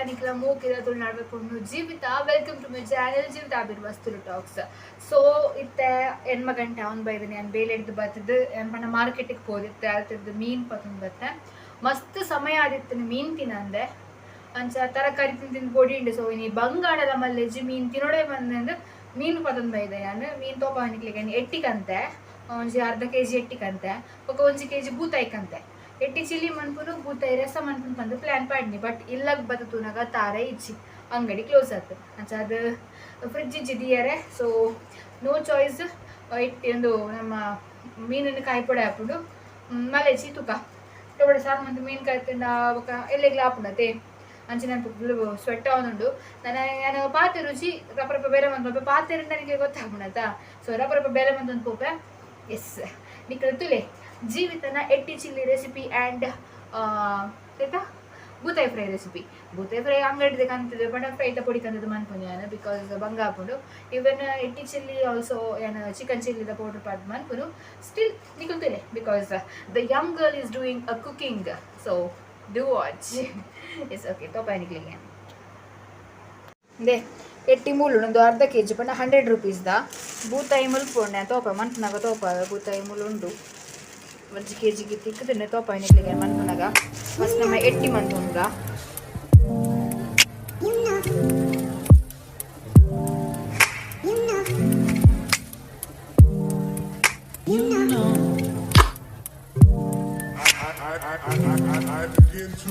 ನಿಕ್ಲ ಮೋಕೆದ ತುಳುನಾಡ್ದ ಪೊಣ್ಣು ಜೀವಿತ. Welcome to my channel Jeevitha Birwas Tulu talks. So ಇತ್ತೆ 8 ಗಂಟೆ ಅವನ್ ಬೈದನೆ. ಯಾನ್ ಬೇಲೆ ಹಿಡ್ದು ಬತ್ತದು, ಯಾನ್ ಪಂಡ ಮಾರ್ಕೆಟಿಗೆ ಪೋದಿತ್ತೆ. ಅಲ್ತದ್ದು ಮೀನ್ ಪತೊಂದು ಬತ್ತೆ. ಮಸ್ತ್ ಸಮಯ ಆದಿತ್ತು ಮೀನ್ ತಿನ್ನಂದೆ. ಅಂಚ ತರಕಾರಿ ತಿಂದು ತಿಂದು ಪೊಡಿ ಉಂಡು. ಸೊ ಇನಿ ಬಂಗಾಡಲ ಮಲ್ಲೆಜ್ಜಿ, ಮೀನ್ ತಿನ್ನೋಡೆ ಬಂದಂದು ಮೀನು ಪತೊಂದು ಬೈದೆ. ಯಾನ್ ಮೀನ್ ತೋಪ ನಿಕ್ಲೆಗೆ. ಎಟ್ಟಿಕಂತೆ ಒಂಜಿ ಅರ್ಧ ಕೆಜಿ ಎಟ್ಟಿಕಂತೆ, ಬೊಕ 1 ಕೆಜಿ ಬೂತಾಯಿ ಕಂತೆ. ಎಟ್ಟಿ ಚಿಲ್ಲಿ ಮನ್ಪುನು, ಬೂತಾಯಿ ರಸ ಮನ್ಪುನು ಪಂದ್ ಪ್ಲಾನ್ ಪಾಡ್ನಿ. ಬಟ್ ಇಲ್ಲಗ್ ಬತ್ತ ತೂನಗ ತಾರೆ ಇಜ್ಜಿ, ಅಂಗಡಿ ಕ್ಲೋಸ್ ಆತು. ಅಂಚ ಅದು ಫ್ರಿಜ್ ಇಜ್ಜಿ ದಿಯರೆ. ಸೊ ನೋ ಚಾಯ್ಸ್, ಎಟ್ಟಿ ಒಂದು ನಮ್ಮ ಮೀನನ್ನು ಕಾಯಿ ಪೊಡೆ ಹಾಪುಂಡು ಮಲೆಜಿ ತೂಕ. ಟೊಮೊಟೊ ಸಾರು ಮಂತ್ ಮೀನು ಕಾಯಿ ತಿಂಡ ಬೊಕ ಎಲ್ಲೆಗ್ಲ ಆಪುಂಡತೆ. ಅಂಚಿನ ಫುಲ್ ಸ್ವೆಟ್ ಆವೊಂದುಂಡು. ನಾನು ಯಾನ್ ಪಾತೆ ರುಚಿ ರಪ ರಪ ಬೇಲೆ ಮಂತ್ ಪಾತೆರಂಡ ನಿಮಗೆ ಗೊತ್ತಾಪುಂಡತ. ಸೊ ರಪ ರಪ ಬೇಲೆ ಮಂತೊಂದು ಪೋಪೆ. ಎಸ್, ನಿಕಲ್ ತುಲೆ ಜೀವಿತನ ಎಟ್ಟಿ ಚಿಲ್ಲಿ ರೆಸಿಪಿ ಆ್ಯಂಡ್ ಆಯ್ತಾ ಬೂತಾಯಿ ಫ್ರೈ ರೆಸಿಪಿ. ಬೂತಾಯಿ ಫ್ರೈ ಅಂಗಡಿದ ಕಂತದ ಪಂಡ ಫ್ರೈತ ಪೊಡಿ ಕಂತದ ಮನ್ಪುನಿ ಯಾನ್, because ಬಂಗ ಆಪುಂಡು. ಈವನ್ ಎಟ್ಟಿ ಚಿಲ್ಲಿ ಆಲ್ಸೋ ಯಾನ್ ಚಿಕನ್ ಚಿಲ್ಲಿದ ಪೌಡರ್ ಪಾಡ್ ಮನ್ಪುನು. ಸ್ಟಿಲ್ ನಿಕಲ್ ತುಲೆ, because the young girl is doing a cooking, so do watch. Yes, okay, ತೋಪ ನಿಕ್ಲಿಗೆ. They ಎಟ್ಟಿ ಮೂಲು ಒಂದು ಅರ್ಧ ಕೆಜಿ ಪಂಡ 100 ರುಪೀಸ್ದ. ಬೂತಾಯಿ ಮುಲ್ಪುಂಡೆ ತೋಪ ಮನ್ಪುನಾಗ ತೋಪ. ಬೂತಾಯಿ ಮುಲು ಉಂಡು 1 ಕೆಜಿಗೆ ತಿಕ್ಕುದುಂಡೆ. ತೋಪ ನಿಕ್ಲಿಗೆ ಮನ್ಪುನಾಗ. ಫಸ್ಟ್ ನಮ್ಮ ಎಟ್ಟಿ ಮನ್ಪುಂಗ. You know. You know. You know. I begin to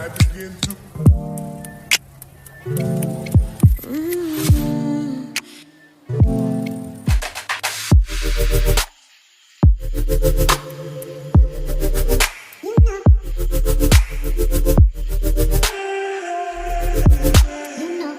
I begin to You know. You know. You know. You know. You know.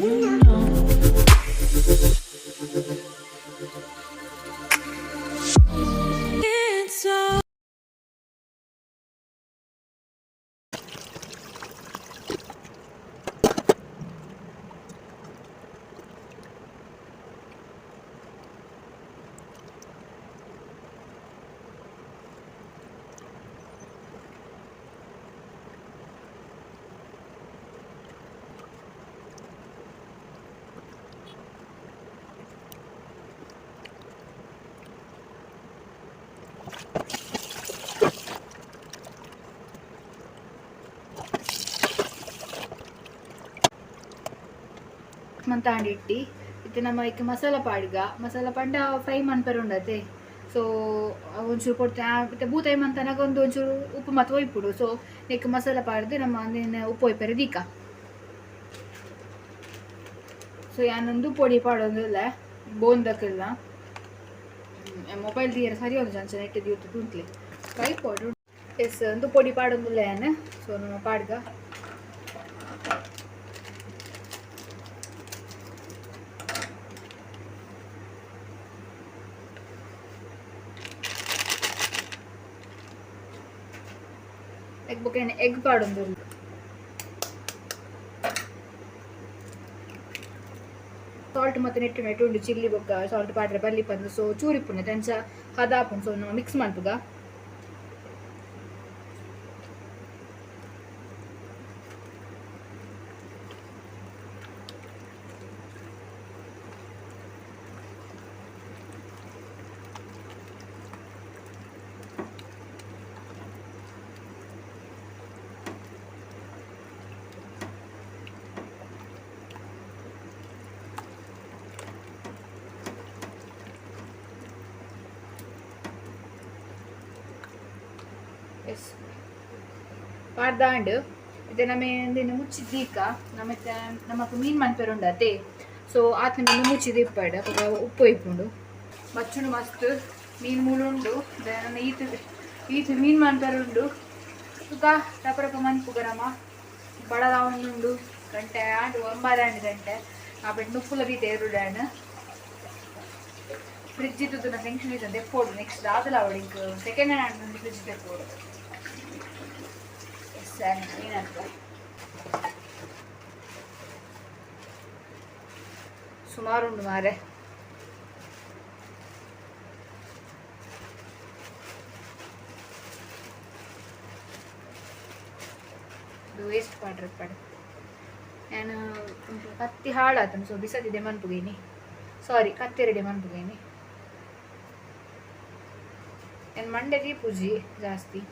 You know. You know. It's so ಮಂತಾಂಡ್ ಇಟ್ಟಿ. ಇತ್ತೆ ನಮ್ಮ ಐಕ್ ಮಸಾಲ ಪಾಡ್ಗ. ಮಸಾಲ ಪಂಡ ಫ್ರೈ ಮನ್ಪೆರೆ ಉಂಡತೆ. ಸೊ ಒಂಚೂರು ಕೊಡ್ತೆ ಇತ್ತೆ ಬೂತಾಯಿ ಮಂತನಾಗ ಒಂದು ಒಂಚೂರು ಉಪ್ಪು ಮತ್ತು ಒಯ್ಪುಡು. ಸೊ ನೆಕ್ ಮಸಾಲ ಪಾಡ್ದು ನಮ್ಮ ಅಂದಿನ ಉಪ್ಪು ಒಯ್ಪೆರೆ ದೀಕ. ಸೊ ಯಾನೊಂದು ಪೊಡಿ ಪಾಡೊಂದಿಲ್ಲ ಬೋಂದಕ್ಕೆಲ್ಲ. ಮೊಬೈಲ್ ದೀಯರ ಸರಿ ಒಂದು ಅಂಚನೆ ಇಟ್ಟು ದಿವತ್ತು ತೂಂತ್ಲೆ ಕೈ ಪೌಡ್ರು. ಎಸ್, ಒಂದು ಪೊಡಿ ಪಾಡೊಂದಿಲ್ಲ ಯಾನ್. ಸೊ ನಮ್ಮ ಪಾಡ್ಗ. ಎಗ್ ಬೊಕ ಎಗ್ ಪಾಡೊಂದು ಸಾಲ್ಟ್ ಮತ್ತು ನೆಟ್ಟು ನೆಟ್ಟು ಉಂಡು. ಚಿಲ್ಲಿ ಬೊಕ್ಕ ಸಾಲ್ಟ್ ಪಾಡ್ರೆ ಬಲ್ಲಿ ಪಂದು. ಸೊ ಚೂರಿ ಪುಣ್ಯ ಅಂಚ ಹದ ಆಪುಂಡು. ಸೊ ಮಿಕ್ಸ್ ಮನ್ಪುಗ. ಎಸ್, ಪಾಡ್ದಾಂಡ್. ಇತ್ತೆ ನಮೆ ಒಂದಿನ ಮುಚ್ಚಿದ್ದೀಕ. ನಮಗೆ ನಮಕ್ ಮೀನ್ ಮನ್ಪೆರೆ ಉಂಡತೆ. ಸೊ ಆತ್ನ ಮೀನು ಮುಚ್ಚಿದ ಇಪ್ಪಡ್. ಅಪಗ ಉಪ್ಪು ಇಪ್ಪುಂಡು. ಬಚ್ಚುಂಡು ಮಸ್ತ್ ಮೀನ್ ಮುಳುಂಡು. ನನ್ನ ಈತ್ ಈತ್ ಮೀನ್ ಮನ್ಪೆರೆ ಉಂಡು. ತುಕ ರಪ ರಪ ಮನ್ಪುಗ. ನಮ ಬಡದ ಉಂಡು. ಗಂಟೆ ಆಂಡ್, 9 ಆಂಡ್ ಗಂಟೆ. ಆಪೆಟ್ ನುಪ್ಪುಲ ದೀತೆ ಏರುಡಾಂಡ್. ಫ್ರಿಜ್ ಇತ್ತುನ ಫಂಕ್ಷನ್ ಇದೆ ದೆಪ್ಪೋಡು. ನೆಕ್ಸ್ಟ್ ದಾದಲ ಅವಳು ಇಂಕ್ ಸೆಕೆಂಡ್ ಹ್ಯಾಂಡ್ ಫ್ರಿಜ್ ದೆಪ್ಪೋಡು. ಎಸ್. ಏನಂತ ಸುಮಾರು ಉಂಡು ಮಾರೆ. ಇದು ವೇಸ್ಟ್ ಪಾಡ್ರೆ ಪಡೆ ನಾನು ಕತ್ತಿ ಹಾಳಾತನು. ಸೊ ಬಿಸದಿದೆ ಮನ್ಪುಗೇನಿ, ಸಾರಿ, ಕತ್ತಿ ರೆಡಿ ಮನ್ಪುಗೇನಿ. ಏನು ಮಂಡೆ ದೀಪುಜಿ ಜಾಸ್ತಿ.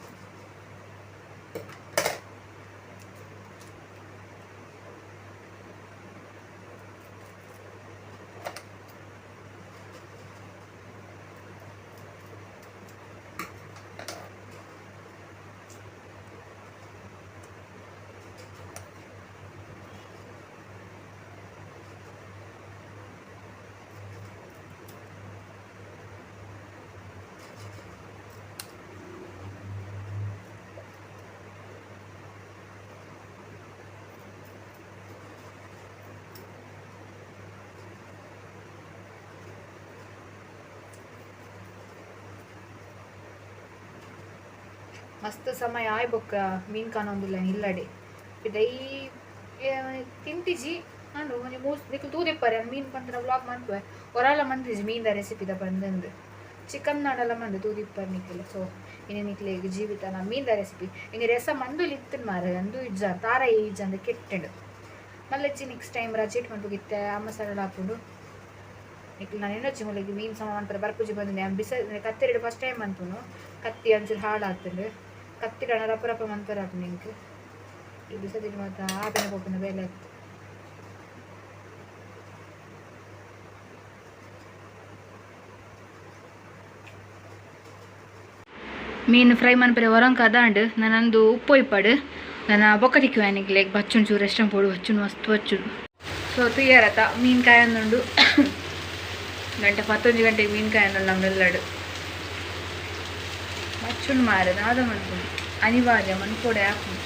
ಮಸ್ತ್ ಸಮಯ ಆಯ್ ಬೊಕ್ಕ ಮೀನ್ ಕಾಣೊಂದಿಲ್ಲ ಇಲ್ಲಡೆ ಪಿದೈ ತಿಂತಿಜಿ. ಅಂದು ಒಂಜಿ ಮೂಸ್ ನಿಕ್ಲು ತೂದಿಪ್ಪರೆ ಮೀನ್ ಪಂತರ ವ್ಲಾಗ್ ಮನ್ಪುವೆ. ಒರಾಲ ಮಂದಿಜಿ ಮೀನ್ದ ರೆಸಿಪಿದ ಬಂದಂದು ಚಿಕನ್ ನಾಡಲ ಮಂದು ತೂದಿಪ್ಪರ್ ನಿಕ್ಲು. ಸೊ ಇನ್ನು ನಿಕ್ಲೆಗ್ ಜೀವಿತ ನಾ ಮೀನ್ದ ರೆಸಿಪಿ ಇನ್ನು ರೆಸ ಮಂದುಲಿ ಇತ್ತಿನ ಮಾರೆ ಅಂದು ಇಜ್ಜ ತಾರ ಇಜ್ಜ ಅಂದ್ ಕೆಟ್ಟಂಡು ಮಲ್ಲಚ್ಚಿ. ನೆಕ್ಸ್ಟ್ ಟೈಮ್ ರಜೆಟ್ ಮನ್ಪುಗಿತ್ತೆ ಅಮ್ಮ ಸರಳ ಹಾಕೊಂಡು ನಿಕ್ಲು ನಾನು ಎನ್ನೊಚ್ಚಿ ಮುಲಿಗೆ ಮೀನು ಸಮ ಮನ್ಪರೆ ಬರ್ಪುಜಿ ಬಂದಿನಿ. ಬಿಸ ಕತ್ತೆರಡು ಫಸ್ಟ್ ಟೈಮ್ ಅಂತುನು ಕತ್ತಿ ಒಂಚೂರು ಹಾಳಾಗ್ತದೆ. ಕತ್ತಿಡಣ ರಪ್ಪ ರಪ್ಪ ಮನ್ಪರೆ ಆಪುಂಡು ಎಂಕ್. ಈ ಬಿಸದಿನ ಮಾತ ಆಪಿನ ಪೋಪಿನ ಬೇಲೆ ಆಯ್ತು. ಮೀನು ಫ್ರೈ ಮನ್ಪರೆ ಒರಂಕ ಅದಾಂಡ್ ನಾನಂದು ಉಪ್ಪು ಇಪ್ಪಡು. ನನ್ನ ಬೊಕ್ಕ ತಿಕ್ಕುವೆ ನಿಕ್ಲೆಗ್ ಬಚ್ಚುಂಡು ಚೂರು ಎಷ್ಟಂ ಪೋಡು ಬಚ್ಚುಂಡು ಮಸ್ತ್ ಬಚ್ಚುಂಡು. ಸೊ ತುಯ್ಯಾರತ ಮೀನು ಕಾಯೊಂದುಂಡು. ಗಂಟೆ 11 ಗಂಟೆಗೆ ಮೀನು ಕಾಯೊಂದುಂಡು ನಮ್ಮೆಲ್ಲಡು. ಬಚ್ಚುಂಡು ಮಾರೆ ದಾದ ಮನ್ಪುಂಡು ಅನಿವಾರ್ಯ ಮನ್ಪೋಡೆ ಆಪುಂಡು,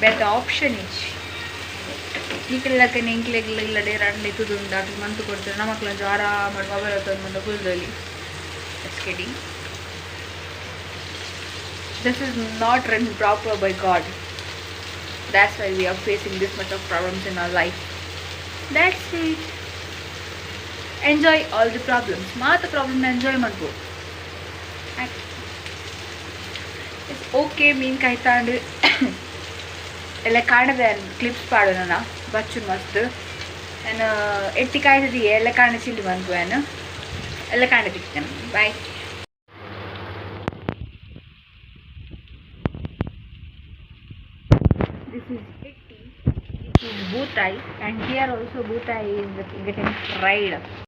ಬೇತೆ ಆಪ್ಷನ್ ಇಜ್ಜಿ. ನಿಕ್ಲೆಲಕ್ಕನೆ ಎಂಕ್ಲೆಗ್ಲ ಇಲ್ಲಡೆ ರಂಡೆ ತುದುಂಡು ಅಕ್ಲು ಮಂತು ಕೊಡ್ತಾರೆ. ನಮಕ್ಲೊಂಜಿ ಆರಾಮಡ್ mobile ಹೊತ್ತೊಂದು ಕುಲ್ದೊಲಿ. Kidding. This is not run proper by God. That's why we are facing this much of problems in our life. That's it. Enjoy all the problems. ಮಾತ ಪ್ರಾಬ್ಲಮ್ ಎಂಜಾಯ್ ಮಾಡ್ಬೋದು. It's okay. ಮೀನ್ ಕಾಯ್ತಾಂಡು ಎಲ್ಲ ಕಾಣದೆ clips ಪಾಡೋಣ. Bachchu ಮಸ್ತ್ ನಾನು ಎಟ್ಟಿ ಕಾಯ್ತದಿ ಎಲ್ಲ ಕಾಣ chilli ಬಂತು. ನಾನು ಎಲ್ಲ ಕಾಣದಿಕ್ಕೆ. Boy. This is Itti, this is Bhutai, and here also Bhutai is getting fried.